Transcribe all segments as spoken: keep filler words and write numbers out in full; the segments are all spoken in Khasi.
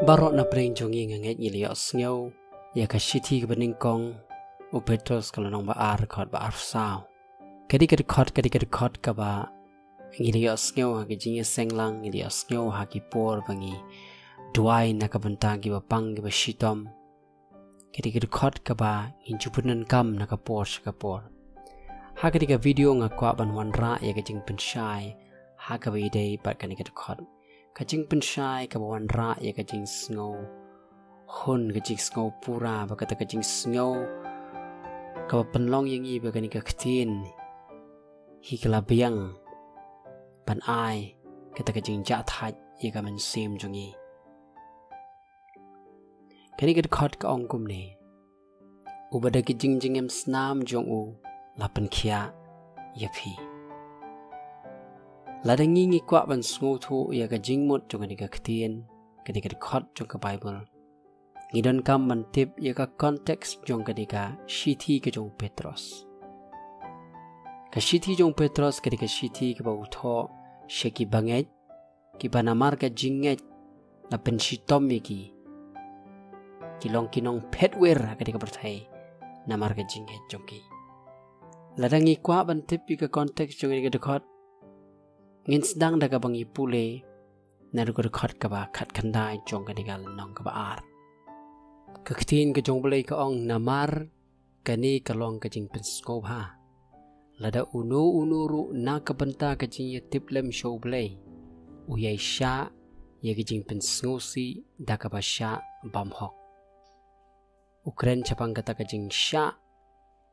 Baroh na pdeng jong ngi nga ngeit ngi la ïohsngew ïa ka shithi kaba nyngkong u Petros ka lynnong ba ar, dkhot ba arphew saw. Ka dei ka dkhot, ka dei ka dkhot kaba ngi la ïohsngew ha ki jingïaseng lang, ngi la ïohsngew ha ki por ba ngi duwai na ka bynta kiba pang kiba shitom. Ka dei ka dkhot kaba ngi ju pyndonkam na ka por sha ka por. Ha ka dei ka video nga kwah ban wanrah ïa ka jingpynshai ha kaba ïadei bad kane ka dkhot. Ka jingpynshai kaba wanrah ïa ka jingsngew hun, ka jingsngew pura, bad kata ka jingsngew kaba pynlong ïa ngi ba kane ka ktien hi ka la biang ban ai kata ka jingjahthait ïa ka mynsiem jong ngi. Kane ka dkhot ka ong kumne: Uba da ki jingjngem snam jong u la pynkhiah ïa phi. Lada ngi ngi kwah ban sngewthuh ïa ka jingmut jong kane ka ktien, kane ka dkhot jong ka Baibl, ngi donkam ban tip ïa ka context jong kane ka shithi ka jong u Petros. Ka shithi jong u Petros ka dei ka shithi kaba u thoh sha ki bangeit, kiba namar ka jingngeit la pynshitom ïa ki. Ki long ki nongphetwir ha kane ka pyrthei namar ka jingngeit jong ki. Lada ngi kwah ban tip ïa ka context jong kane ka dkhot, ngin sdang da kaba ngi pule na ka dkhot kaba khatkhyndai jong kane ka lynnong kaba ar. Ka ktien ka jong u Blei ka ong: Namar kane ka long ka jingpynsngewbha. Lada uno uno ruh na ka bynta ka jingïatiplem sha u Blei, u ïai shah ïa ka jingpynsngewsih da kaba shah bymhok. U kren shaphang kata ka jingshah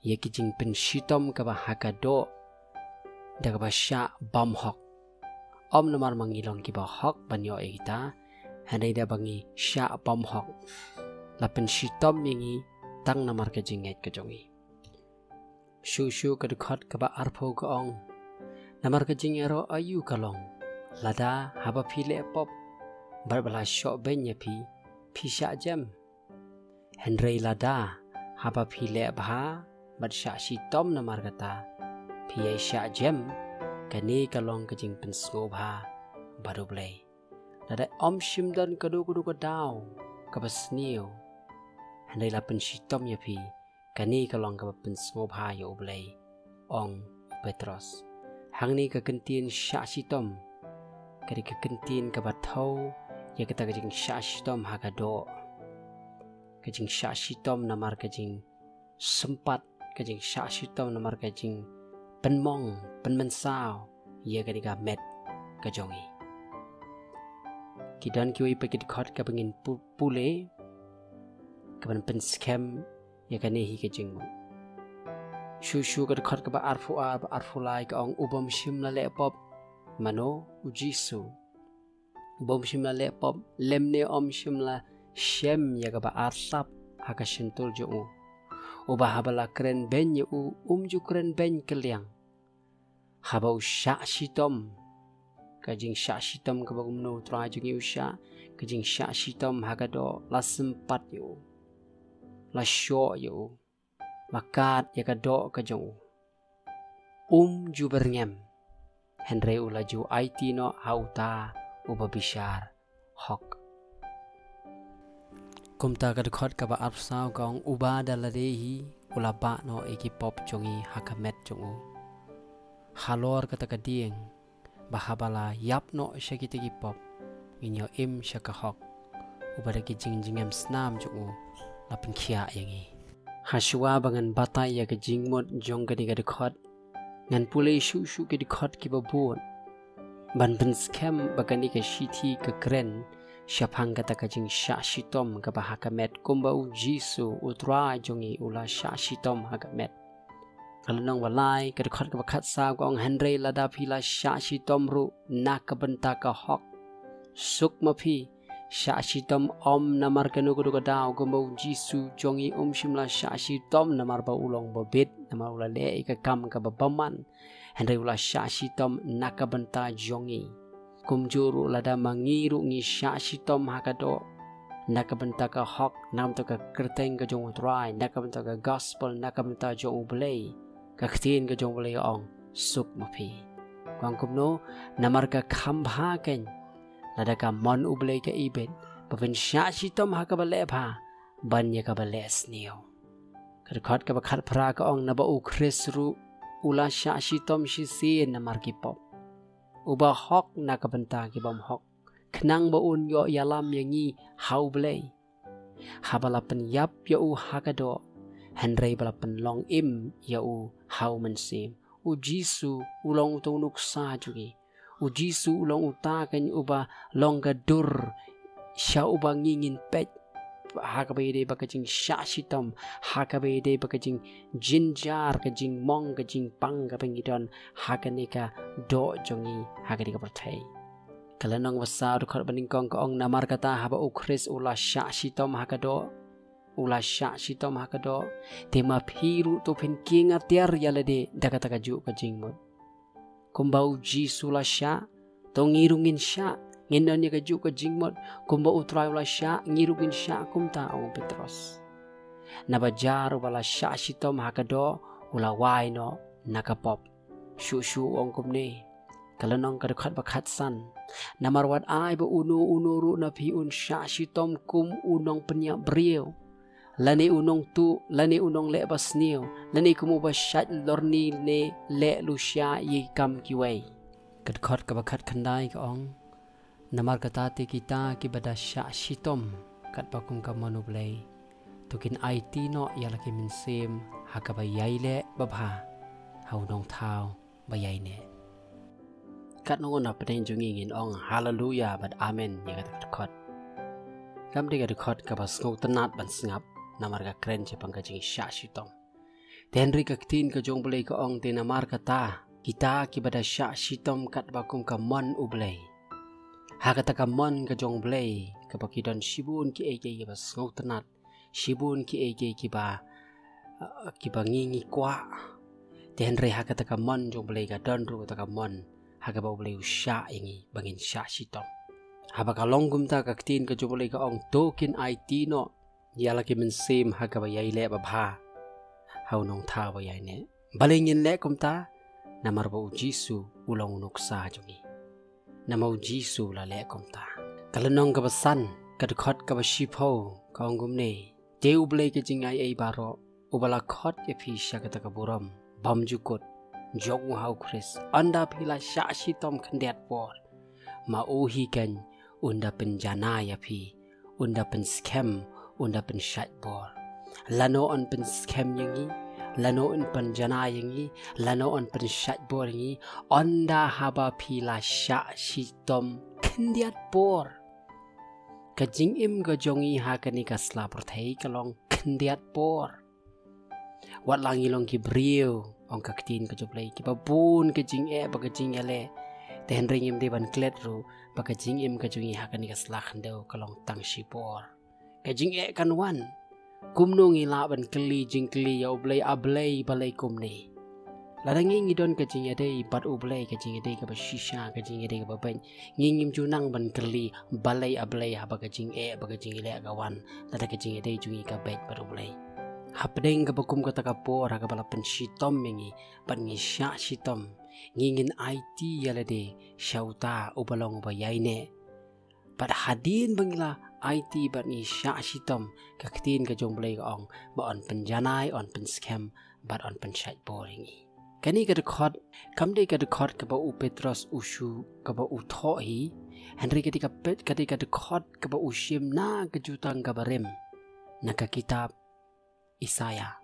ïa ki jingpynshitom kaba ha ka doh da kaba shah bymhok. Ym namar ma ngi long kiba hok ban ïoh ïa kita, hynrei da ba ngi shah bymhok, la pynshitom ïa ngi tang namar ka jingngeit ka jong ngi. Shuh shuh ka dkhot kaba arphew ka ong: Namar ka jingïaroh aïu ka long, lada haba phi leh pop bad ba la shoh beiñ ïa phi, phi shah jem? Hynrei lada haba phi leh bha bad shah shitom namar kata, phi ïai shah jem, kane ka long ka jingpynsngewbha bad u Blei. Lada ym shym don kano kano ka daw kaba sniew, hynrei la pynshitom ïa phi, kane ka long kaba pynsngewbha ïa u Blei, ong u Petros. Hangne ka kyntien shah shitom ka dei ka kyntien kaba thew ïa kata ka jingshah shitom ha ka doh, ka jingshah shitom namar ka jingsympat, ka jingshah shitom namar ka jingpynmong pynmynsaw ïa kane ka met ka jong ngi. Ki don kiwei pat ki dkhot kaba ngin pu-, pule kaban pynskhem ïa kane hi ka jingmut. Shuh shuh ka dkhot kaba arphew ar bad arphew lai ka ong: U bym shym la leh pop, mano? U Jisu. U bym shym la leh pop lymne ym shym la shem ïa kaba arsap ha ka shyntur jong u. Uba haba la kren beiñ ïa u, um ju kren beiñ kylliang. Haba u shah shitom, ka jingshah shitom kaba kumno u Trai jong ngi u shah, ka jingshah shitom ha ka doh, la sympat ïa u, la shoh ïa u, la kad ïa ka doh ka jong u. Um ju byrngem, hynrei u la ju aiti noh ha uta uba bishar hok. Kumta ka dkhot kaba arphew saw ka ong: Uba da lade hi u la bah noh ïa ki pop jong ngi ha ka met jong u, halor kata ka dieng, ba haba la ïap noh sha kita ki pop, ngin ïoh im sha ka hok, uba da ki jingjngem snam jong u la pynkhiah ïa ngi. Hashwa ba ngan batai ïa ka jingmut jong kane ka dkhot, ngan pule shuh shuh ki dkhot kiba bud ban pynskhem ba kane ka shithi ka kren shaphang kata ka jingshah shitom kaba ha ka met, kumba u Jisu u Trai jong ngi u la shah shitom ha ka met. Ka lynnong ba lai, ka dkhot kaba khatsaw ka ong: Hynrei lada phi la shah shitom ruh na ka bynta ka hok, suk ma phi. Shah shitom ym namar kano kano ka daw, kumba u Jisu jong ngi um shym la shah shitom namar ba u long ba bit, namar u la leh ïa ka kam kaba bymman, hynrei u la shah shitom na ka bynta jong ngi. Kumjuh ruh lada ma ngi ruh ngi shah shitom ha ka doh na ka bynta ka hok, na ka bynta ka kyrteng ka jong u Trai, na ka bynta ka gospel, na ka bynta jong u Blei, ka ktien ka jong u Blei ong: Suk ma phi. Ka ong kumno? Namar ka kham bha keiñ lada ka mon u Blei ka ibit, Ban shah shitom ha kaba leh bha ban ïa kaba leh sniew. Ka dkhot kaba khatphra ka ong, naba u Khrist ruh u la shah shitom shisien namar ki pop, uba hok na ka bynta ki bym hok, khnang ba un ïoh ïalam ïa ngi ha U Blei. Haba la pynïap ïa u ha ka doh, hynrei ba la pynlong im ïa u ha u mynsiem. U Jisu u long uta u nuksa jong ngi. U Jisu u long uta kan uba long ka dur sha uba ngi ngin peit ha kaba ïadei bad ka jingshah shitom, ha kaba ïadei bad ka jingjynjar, ka jingmong, ka jingpang kaba ngi don ha kane ka doh jong ngi, ha kane ka pyrthei. Ka lynnong ba saw, dkhot ba nyngkong ka ong, namar kata haba u Khrist u la shah shitom ha ka doh, u la shah shitom ha ka doh, te ma phi ruh to phin kieng atiar ïa lade da kata kajuh ka jingmut. Kumba u Jisu la shah, to ngi ruh ngin shah, ngin don ïa kajuh ka jingmut. Kumba u Trai u la shah, ngi ruh ngin shah kumta, ong u Petros. Naba jar uba la shah shitom ha ka doh u la wai noh na ka pop. Shuh shuh u ong kumne, ka lynnong ka dkhot ba khatsan, namar wat ai ba uno uno ruh na phi un shah shitom kum u nongpynïap briew, lane u nongtuh, lane u nongleh basniew, lane kum uba shait lorni ne leh lusha ïa ki kam kiwei. Ka dkhot kaba khatkhyndai ka ong, namar kata te kita kiba da shah shitom katba kum ka mon U Blei, to kin aiti noh ïa la ki mynsiem ha kaba ïaileh babha ha u Nongthaw ba ïaineh. Katno ngut na pdeng jong ngi ngin ong haleluya bad amen ïa kata ka dkhot. Kam dei ka dkhot kaba sngewtynnat ban sngap, namar ka kren shaphang ka jingshah shitom. Te hynrei ka ktien ka jong U Blei ka ong, te namar kata kita kiba da shah shitom katba kum ka mon U Blei. Ha kata ka mon ka jong U Blei kaba ki don shibun kiei kiei kiba sngewtynnat, shibun kiei kiei kiba, uh, kiba ngi ngi kwah. Te hynrei ha kata ka mon jong U Blei ka don ruh kata ka mon ha kaba U Blei u shah ïa ngi ba ngin shah shitom. Haba ka long kumta ka ktien ka jong U Blei ka ong, to kin aiti noh ïa la ki mynsiem ha kaba ïaileh babha ha u Nongthaw ba ïaineh. Balei ngin leh kumta? Namar ba u Jisu u long u nuksa jong ngi. Namar u Jisu u la leh kumta. Ka lynnong kaba san, ka dkhot kaba shiphew ka ong kumne, te U Blei ka jingaiei baroh, uba la khot ïa phi sha kata ka burom bymjukut jong u ha u Khrist, ynda phi la shah shitom khyndiat por, ma u hi kan un da pynjanai ïa phi, un da pynskhem, un da pynshait bor. Lano yn pynskhem ïa ngi, lano yn pynjanai ïa ngi, lano yn pynshait bor ïa ngi, ynda haba phi la shah shitom khyndiat por. Ka jingim ka jong ngi ha kane ka sla pyrthei ka long khyndiat por. Wat la ngi long ki briew, ong ka ktien ka jong U Blei, kiba bun ka jingeh bad ka jingïaleh, te hynrei ngim dei ban klet ruh ba ka jingim ka jong ngi ha kane ka sla khyndew ka long tang shipor. Ka jingeh kan wan. Kumno ngi lah ban kylli jingkylli ïa U Blei, A Blei, balei kumne? Lada ngi ngi don ka jingïadei bad U Blei, ka jingïadei kaba shisha, ka jingïadei kaba beit, ngi ngim ju nang ban kylli balei A Blei haba ka jingeh bad ka jingïaleh ka wan, lada ka jingïadei jong ngi ka beit bad U Blei. Hapdeng kaba kum kata ka por ha kaba la pynshitom ïa ngi bad ngi shah shitom, ngi ngin aiti ïa lade sha uta uba long uba ïaineh. Bad hadien ba ngi la aiti bad ngi shah shitom, ka ktien ka jong U Blei ka ong ba yn pynjanai, yn pynskhem bad yn pynshait bor ïa ngi. Kane ka dkhot kam dei ka dkhot kaba u Petros u shu, kaba u thoh hi, hynrei ka dei ka pet, ka dei ka dkhot kaba u shim na ka Jutang kaba Rim, na ka kitab Isaïah.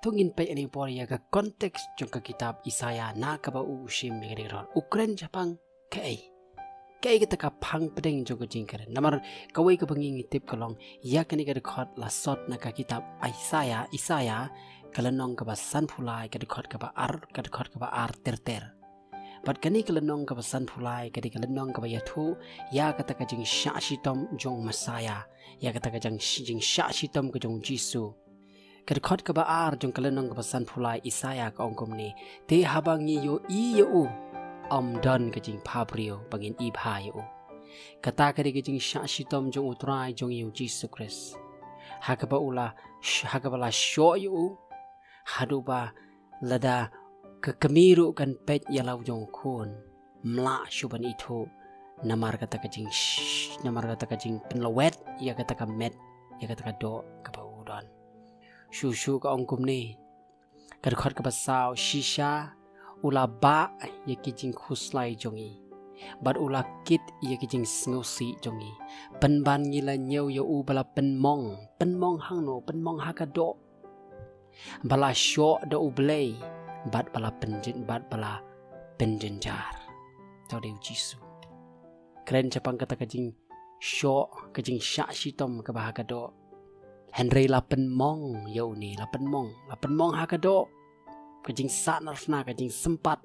To ngin peit hangne por ïa ka context jong ka kitab Isaïah na kaba u shim ïa kane ka dkhot. U kren shaphang kaei? Kaei kata ka phang pdeng jong ka jingkren? Namar kawei kaba ngi ngi tip ka long ïa kane ka dkhot la sot na ka kitab Isaïah, Isaïah ka lynnong kaba sanphew lai, ka dkhot kaba ar, ka dkhot kaba ar ter ter. Bad kane ka lynnong kaba sanphew lai ka dei ka lynnong kaba ïathuh ïa kata ka jingshah shitom jong Messiah, ïa kata ka jing, jingshah shitom ka jong Jisu. Ka dkhot kaba ar jong ka lynnong kaba sanphew lai Isaïah ka ong kumne, te haba ngi ïohi ïa u, ym don ka jingpha briew ba ngin ibha ïa u. Kata ka dei ka jingshah shitom jong U Trai jong ngi U Jisu Khrist. Ha kaba u la, ha kaba la shoh ïa u, haduh ba lada ka kmie ruh kan peit ïa la u jong u khun, ym lah shuh ban ithuh Namar kata ka jing sh-, namar kata ka jingpynlwet ïa kata ka met, ïa kata ka doh kaba u don. Shu shu ka ong kumne. Ka dkhot kaba saw, shisha u la bah ïa ki jingkhuslai jong ngi, bad u la kit ïa ki jingsngewsih jong ngi. Pynban ngi la ñiew ïa u ba la pynmong, pynmong hangno, pynmong ha ka doh. Ba la shoh da u Blei, bad ba la pynjyn, bad ba la pynjynjar. To dei u Jisu. Kren shaphang kata ka jingshoh, ka jingshah shitom kaba ha ka doh. Hynrei la pynmong ïa une, la pynmong, la pynmong ha ka doh. Ka jingsahnarphna, ka jingsympat.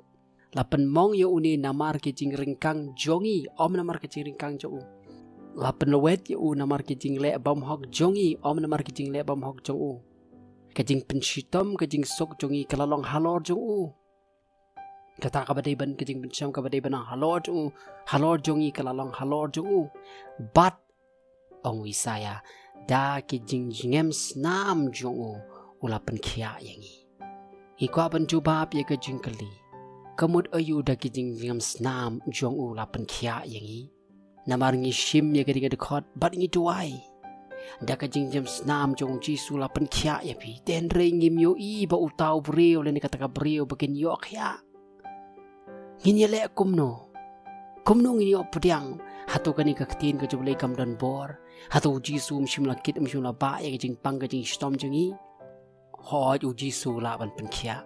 La pynmong ïa une namar ki jingryngkang jong ngi, ym namar ki jingryngkang jong u. La pynlwet ïa u namar ki jingleh bymhok jong ngi, ym namar ki jingleh bymhok jong u. Ka jingpynshitom, ka jingsuk jong ngi ka la long halor jong u. Kata kaba dei ban, ka jingpynshong kaba dei ban halor jong u, halor jong ngi ka la long halor jong u. Bad ong u Isaïah, da ki jingjngem snam jong u, u la pynkhiah ïa ngi. Ngi kwah ban jubab ïa ka jingkylli. Ka mut aïu da ki jingjngem snam jong u la pynkhiah ïa ngi? Namar ngi shim ïa kane ka dkhot bad ngi duwai. Da ka jingjngem snam jong u Jisu la pynkhiah ïa phi. Te hynrei ngim ïohi ba uta u briew lane kata ka briew ba kin ïoh khiah. Ngin ïaleh kumno? Kumno ngin ïoh pdiang? Hato kane ka ktien ka jong u Blei kam don bor? Hato u Jisu um shym la kit, um shym la bah ïa ka jingpang ka jingshitom jong ngi? Hooid, u Jisu lah ban pynkhiah.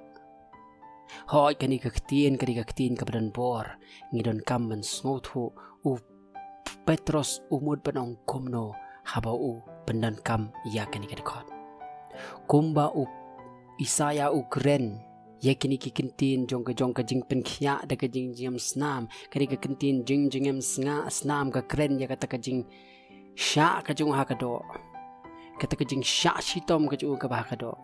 Hooid, kane ka ktien, kane ka ktien kaba don bor. Ngi donkam ban sngewthuh, u Petros u mut ban ong kumno haba u pyndonkam ïa kane ka dkhot. Kumba u Isaïah u kren ïa kine ki ktien jong ka, jong ka jingpynkhiah da ka jingjngem snam, kane ka ktien jingjngem snga-, snam ka kren ïa kata ka jingshah ka jong u ha ka doh. Kata ka jingshah shitom ka jong u kaba ha ka doh.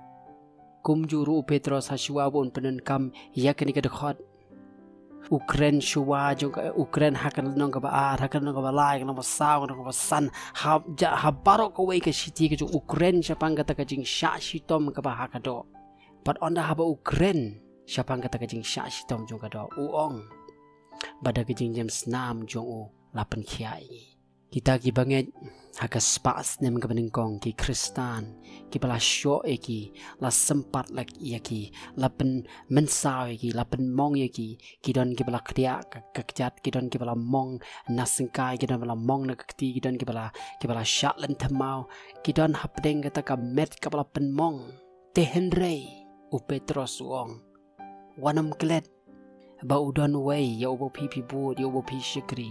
Kumjuh ruh u Petros ha shuwa ba un pyndonkam ïa kane ka dkhot, u kren shuwa jong ka, u kren ha ka lynnong kaba ar, ha ka lynnong kaba lai, ka lynnong kaba saw, ka lynnong kaba san, ha, ja, ha baroh kawei ka shithi ka jong u, u kren shaphang kata ka jingshah shitom kaba ha ka doh. Bad ynda haba u kren shaphang kata ka jingshah shitom jong ka doh, u ong ba da ka jingjngem snam jong u la pynkhiah ïa ngi. Kita ki bangeit ha ka spah snem kaba nyngkong, ki Khristan kiba la shoh ïa ki, la sympat leh ïa ki, la pynmynsaw ïa ki, la pynmong ïa ki, ki don kiba la khdiah ka, ka kjat, ki don kiba la mong na syngkai, ki don kiba la mong na ka kti, ki don kiba la, kiba la shah lynthem maw, ki don hapdeng kata ka met kaba la pynmong. Te hynrei u Petros u ong, wat nym klet ba u don uwei ïa uba phi, phi bud, ïa uba phi shakri.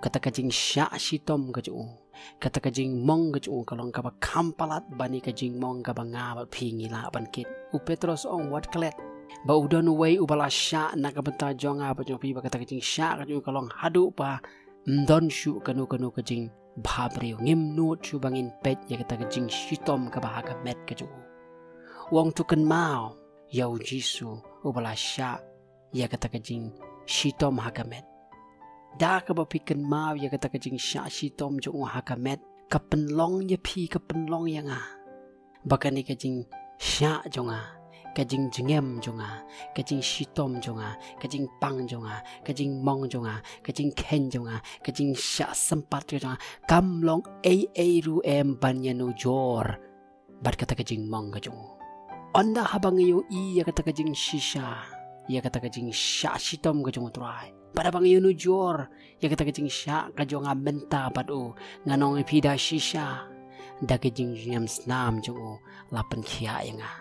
Kata ka jingshah shitom ka jong u, kata ka jingmong ka jong u ka long kaba kham palat bad kane ka jingmong kaba nga bad phi ngi lah ban kit. U Petros u ong, wat klet ba u don uwei uba la shah na ka bynta jong nga bad jong phi, ba kata ka jingshah ka jong u ka long haduh ba ym don shuh kano kano ka jingbhabriew. Ngim nud shuh ba ngin peit ïa kata ka jingshitom kaba ha ka met ka jong u. U ong, to kynmaw ïa u Jisu uba la shah ïa kata ka jingshitom ha ka met. Da kaba phi kynmaw ïa kata ka jingshah shitom jong u ha ka met, ka pynlong ïa phi, ka pynlong ïa nga ba kane ka jingshah jong nga, ka jingjngem jong nga, ka jingshitom jong nga, ka jingpang jong nga, ka jingmong jong nga, ka jingkheiñ jong nga, ka jingshah sympat jong nga, kam long ei ei ruh em ban ïanujor bad kata ka jingmong ka jong u. Ynda haba nga ïohi ïa kata ka jingshisha, ïa kata ka jingshah shitom ka jong u Trai, bad haba nga ïanujor ïa kata ka jingshah ka jong nga mynta bad u, ngan ong ïa phi da shisha, da ka jingjngem snam jong u la pynkhiah ïa nga.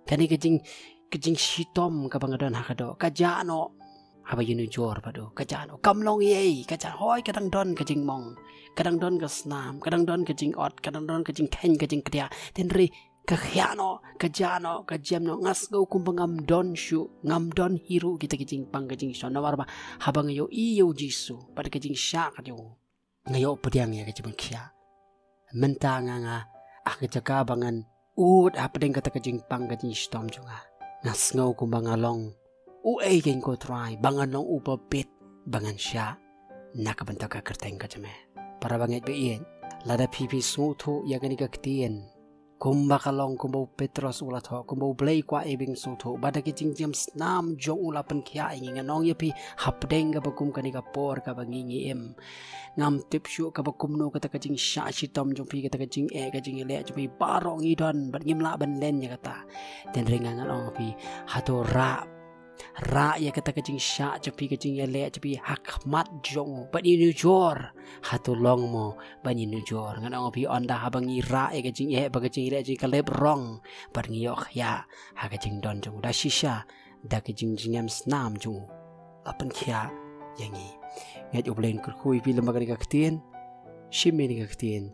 Kane ka jing, ka jingshitom kaba nga don ha ka doh, ka jah noh haba ïanujor bad u, ka jah noh. Kam long ei ei, ka jah, hooid, ka dang don ka jingmong, ka dang don ka snam, ka dang don ka jingot, ka dang don ka jingkheiñ, ka jingkdiah. Te hynrei ka khiah noh, ka jah noh, ka jem noh. Nga sngew kumba ngam don shuh, ngam don hi ruh kita ki jingpang ka jingshitom. Namar ba haba nga ïohi ïa u Jisu bad ka jingshah ka jong u, nga ïoh pdiang ïa ka jingpynkhiah. Mynta nga, nga ha ka jaka ba ngan ud hapdeng kata ka jingpang ka jingshitom jong nga, nga sngew kumba nga long uei kein, ko Trai, ba ngan long uba bit ba ngan shah na ka bynta ka kyrteng ka jong me. Para bangeit ba ïeit, lada phi, phi sngewthuh ïa kane ka ktien, Kumba ka long, kumba u Petros u la thoh, kumba U Blei kwah ïa ngi ngin sngewthuh, ba da ki jingjngiam snam jong u la pynkhiah ïa ngi. Ngan ong ïa phi, hapdeng kaba kum kane ka por kaba ngi ngi im, ngam tip shuh kaba kumno kata ka jingshah shitom jong phi, kata ka jingeh, ka jingïaleh jong phi, baroh ngi don, bad ngim lah ban len ïa kata. Hynrei ngan ong ïa phi, hato rah, rah ïa kata ka jingshah jong phi, ka jingïaleh jong phi ha khmat jong u, bad ïanujor. Hato long mo ban ïanujor? Ngan ong ïa phi, ynda haba ngi rah ïa ka jingeh bad ka jingïaleh jong ngi, ka lip rong, bad ngi ïoh khiah ha ka jingdon jong u. Da shisha, da ka jingjngiam snam jong u la pynkhiah ïa ngi. Ngeit U Blei un kyrkhu ïa phi lem bad kane ka ktien. Shim ïa kane ka ktien,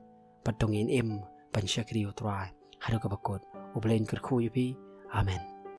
bad to ngin im ban shakri ïa U Trai haduh kaba kut. U Blei un kyrkhu ïa phi. Amen.